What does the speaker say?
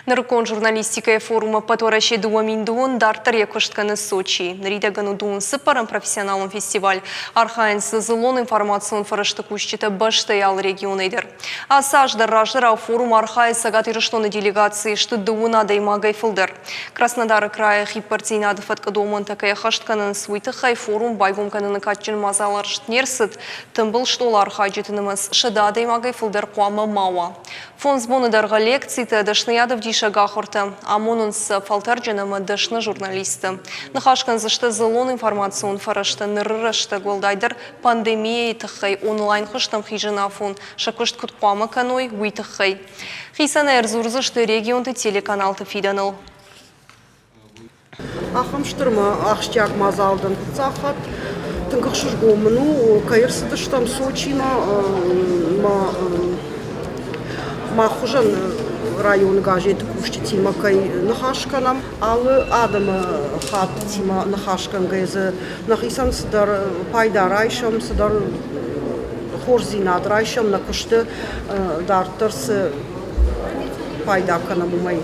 Нырыккон журналистикӕйы форум Ӕппӕтуӕрӕсе 2002 дарддӕр йӕ куыст кӕны Сочийы. Ныридӕгӕн уыдон цыппӕрӕм профессионалон фестиваль. Архайынц дзы дзыллон информацион фӕрӕзты кусджытӕ бӕстӕйы алы регионӕй дӕр. Ацы аз дӕр раздӕрау форум архайы Цӕгат Ирыстоны делегацийы сты дыууын адӕймагӕй фылдӕр. Краснодары крайы хиппӕрддзинады фӕткъы домӕнтӕ кӕй ӕххӕст кӕнынц, уый тыххӕй форум байгом кӕныны кадджын мадзал арӕзт не рцыд. Тымбыл стъолы архайджыты нымӕц 100 адӕймагӕй фылдӕр хъуамӕ ма уа. Фондз боны дӕргъы лекцитӕ, дӕсныйадӕвдисӕг ахуыртӕ амонынц сӕ фӕлтӕрджын ӕмӕ дӕсны журналисттӕ. Ныхас кӕндзысты дзыллон информацион фӕрӕзтӕ ныры рӕстӕг, уӕлдайдӕр пандемийӕйы тыххӕй онлайн хуызтӕм хизын афон сӕ куыст куыд хъуамӕ кӕной, уый тыххӕй. Хицӕнӕй ӕрдзурдзысты регионты телеканалты фидӕныл. Ахӕм стыр ма ахсджиаг мадзал дӕн фыццаг хатт. Тынг ӕхсызгон мын у, кӕй ӕрцыдыстӕм Сочимӕ, мӕ мах хуызӕн районы газеты кусджытимӕ кӕй ныхас кӕнӕм. Алы адӕмы хаттытимӕ ныхасгӕнгӕйӕ дзы нӕхицӕн цыдӕр пайда райсӕм, цыдӕр хорздзинад райсӕм нӕ куысты дарддӕр цы пайда кӕнӕм, уымӕй.